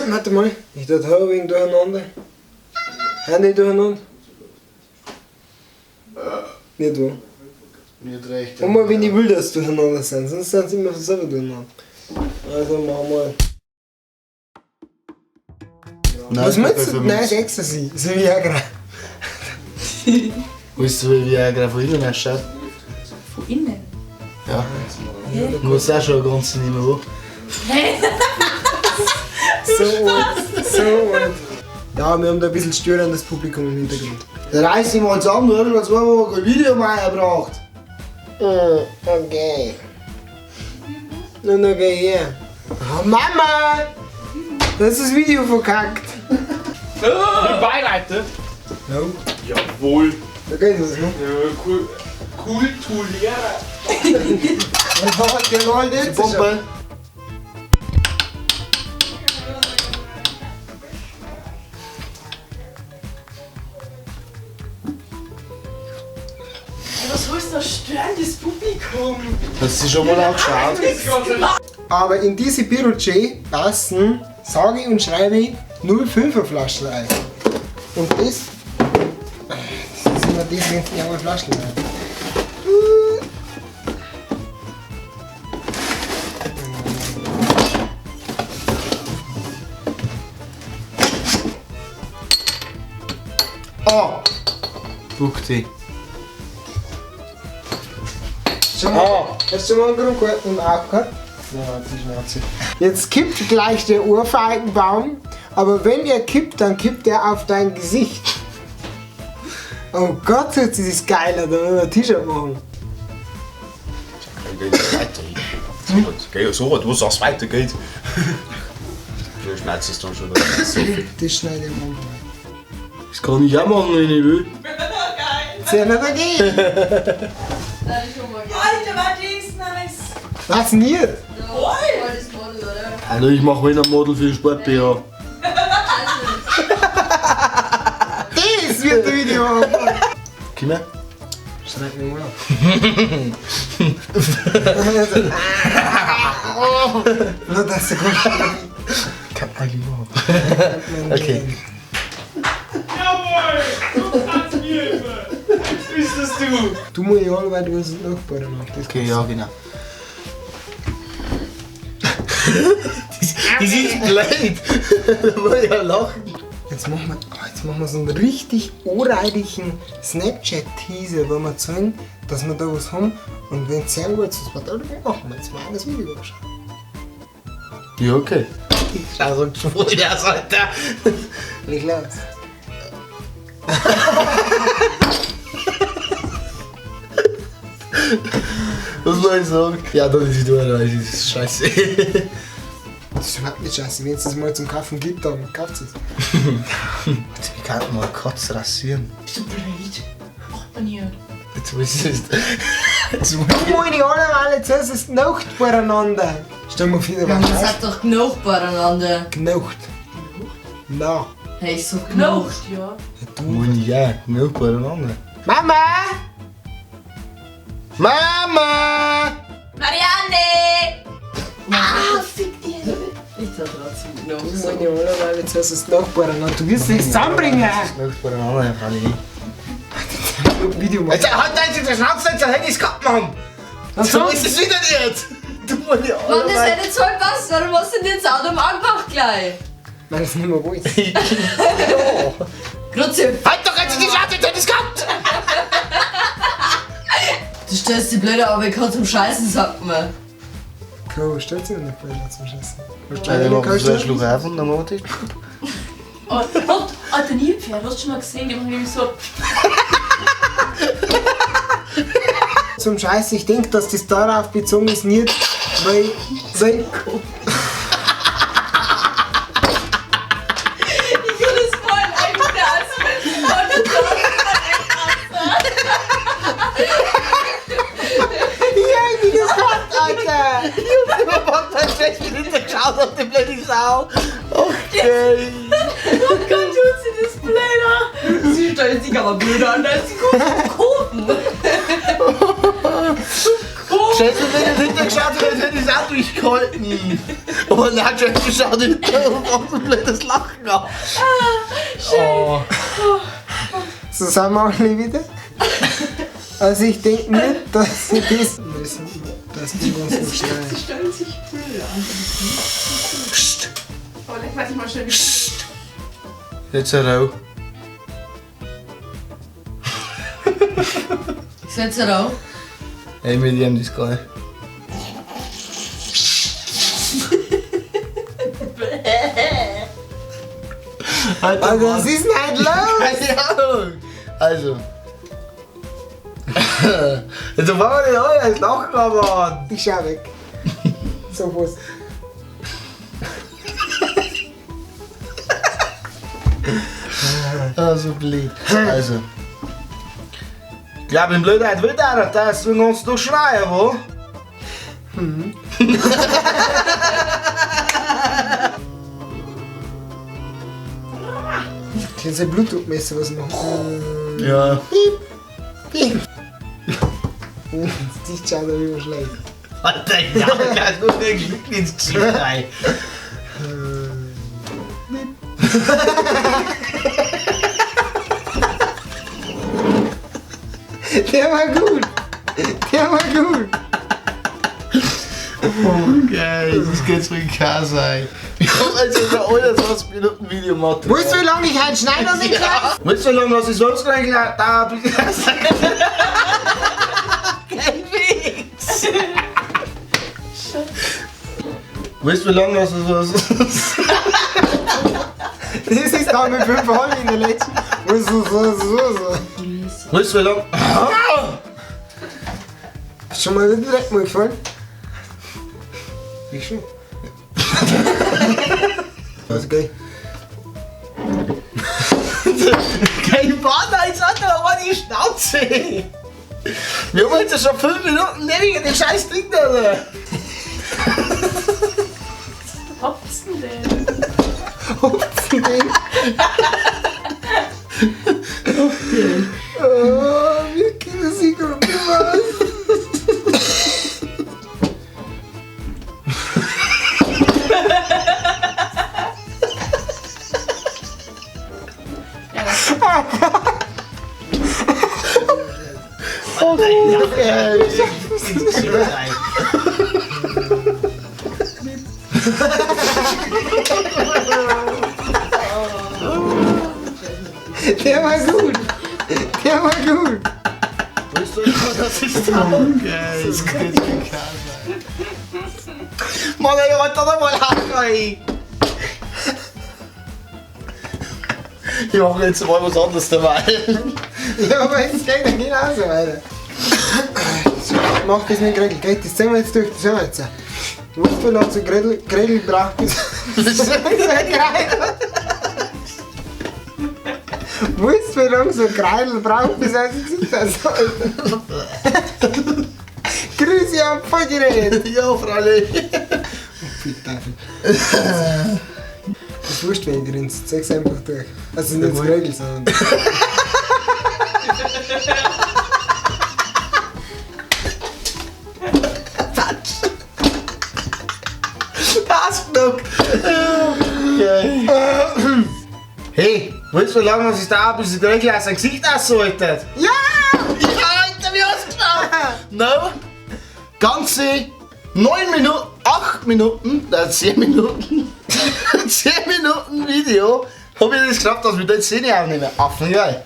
Warte mal, ich tue ein wenig durcheinander. Handy durcheinander. Nicht wahr? Nicht recht. Immer wenn ich will, dass sie durcheinander sind, sonst sind sie immer selber durcheinander. Also machen wir. Nein, Was meinst du? Nein, ist Ecstasy. So wie Viagra. Weißt du, wie Viagra von innen ausschaut? Von innen? Ja. Du musst auch schon eine ganze nehmen, wo? Hey! So alt. So alt. Ja, wir haben da ein bisschen störendes Publikum im Hintergrund. Da reiß ich mal zusammen, du hast schon 2 Wochen kein Video mehr gebracht. Okay. Nun, okay, her. Oh, Mama! Das ist das Video verkackt. Beileite. No. Jawohl. Da geht das, ne? Ja, cool. Kulturlehrer. Der rollt jetzt schon. Pumpe. Was holst du da störendes Publikum? Hast du sie schon mal angeschaut? Aber in diese Biroche passen, sage und schreibe, 0,5er Flaschen rein. Und das ist immer das, wenn es nicht einmal Flaschen rein. Oh! Buck dich. Schon mal, hast du schon mal einen Grund gehabt und auch gehabt? Ja, die Schnauze. Jetzt kippt gleich der Ohrfeigenbaum, aber wenn er kippt, dann kippt er auf dein Gesicht. Oh Gott, jetzt ist es geil, da wollen wir ein T-Shirt machen. Geht so weit, du sagst weiter geht. Du schneidest es dann schon wieder. So viel. Das schneide ich am Anfang. Das kann ich auch machen, wenn ich will. Sehr nicht dagegen. Alter, war das nice! Was nicht? Voll! Das Model, oder? Also ich mache wieder ein Model für den Sport BH. Das wird ein Video. Komm her. Schreib mir mal auf. Nur dass du gut. Kann eigentlich machen. Okay. Jawohl! Du kannst mir helfen. Jetzt bist das du. Du musst ja alle, weil du hast Nachbarn noch. Das Okay, ja, genau. Das ist blöd. Da muss ich ja lachen. Jetzt machen wir, oh, jetzt machen wir so einen richtig ohrreichen Snapchat-Teaser, wo wir zeigen, dass wir da was haben. Und wenn es sehr gut ist, was wir da machen wir jetzt mal das Video anschauen. Ja, okay. Ich schau so geschwollen aus, Alter. Leg los. Was soll ich sagen? Ja, das ist wieder, das ist scheiße. Das ist überhaupt nicht scheiße. Wenn es das mal zum Kaufen gibt, dann kauft es. Ich kann mal kurz rasieren. Bist du blöd? Macht man hier. Jetzt muss ich es. Jetzt muss Du meine alle zuerst ist Nacht beieinander. Stell mir vor, da war Das Scheiße. hat doch genug beieinander. Gnocht. Na. Hey, ich so genug. Gnocht, ja. ich ja, genug beieinander. Mama! Mama! Marianne! Ah, fick dich. Ich sag trotzdem genug. Du meine alle zuerst ist Nacht beieinander. Du wirst nichts zusammenbringen. Genug beieinander, ja, freilich. Video machen. Jetzt halt jetzt die Schnauze, jetzt hätte ich's gehabt, Mann! So ist es wieder nicht! Du meine Mann, das hätte jetzt voll passt. Warum hast du denn jetzt Auto angemacht gleich? Nein, das ist nicht mehr gut. Grüezi. Halt doch jetzt die Schnauze, jetzt hätte ich's gehabt! Du stellst die blöde aber ich kann zum Scheißen, sagt man. Komm, stellt sich nicht blöd zum Scheißen. Ja, dann machen wir so einen Schluck auf und dann machen wir das. Oh, und, Alter, Nilpferd, hast du schon mal gesehen? Die machen nämlich so. Zum Scheißen, ich denke, dass das darauf bezogen ist, nicht, weil. Weil Ich will das voll eigentlich der ja, wie das hat, Alter! Ich hab tatsächlich hintergeschaut auf die blöde Sau. Okay. Oh Gott, tut sie das blöder. Sie stellt sich aber blöder an, als sie gucken. Gucken. Stellst du, wenn ich hintergeschaut hätte, hätte ich es auch durchgehalten. Aber nein, Jeffy schaut hinter und macht ein blödes Lachen auf. Oh. So sind wir alle wieder. Also ich denke nicht, dass sie das müssen, dass die uns noch schreien. Sie stellen sich blöd an. Psst. Oh, leck mal, ich mal schön. Psst. Jetzt rau. Setz rauf. Ey, mit ihm das gar nicht. Alter, Also was ist denn heute los? Keine Ahnung. Also. Jetzt fangen wir nicht an, jetzt lachen wir aber an. Ich schau weg. Sofort. Ah, so blöd. Also. Ich glaube, in Blödheit wird er, dass wir uns doch schreien, wo? Ich hätte ein Blutdruckmesser was machen. Ja. Piep. Piep. Das Gesicht schaut aber immer schlecht. Alter, ja, da ist nur der Glück ins Gesicht rein. Der war gut. Der war gut. Okay, das geht's mit K sein. Ich hab also schon 21 Minuten Video gemacht. Weißt du, wie lange ich einen Schneider nicht ja. Weißt du, wie lange was ich sonst gleich da bin? Kein Witz! Weißt du, wie lange was ich sonst. Das ist da mit 5 Euro in der letzten. So, so, so, so. Weißt du, wie lange. Ist schon mal wieder direkt mal gefallen? Wie schön. Also geil. Kein Mann, jetzt hat er aber die Schnauze! Wir haben jetzt schon 5 Minuten weniger den scheiß Ding da! Hopsen denn? Hopfen denn? Oh, wir können sie gut gemacht. Der war gut. Der war gut. Weißt du, das ist da? Okay, das kann jetzt kein K sein. Mann, ey, wollte doch mal lachen, ey! Ich mache jetzt mal was anderes dabei. Ja, aber jetzt geht dann genauso weiter. So, mach das mit Gretel. Geht, das ziehen wir jetzt durch, das haben wir jetzt. Du weißt, wie lange so Gretel braucht, bis so ein Gretel. Weißt du, wie lange so ein Gretel braucht, bis er sich Gesicht hat? Grüße am Vollgerät! Ja, freilich. Pfui Teufel. Das ist wurscht, wenn ich grinst. Zeig's einfach durch. Also nicht das Gretel, sondern. Passt noch. Okay. Hey, weißt du, wie lange es da bis die Gretel aus dem Gesicht aushaltet? Ja! Ja, Alter, wie hast du geschafft? No. Ganze 9 Minuten, 8 Minuten, nein, 10 Minuten, 10 Minuten Video habe ich das geschafft, dass wir da jetzt Szene aufnehmen. Affengeil.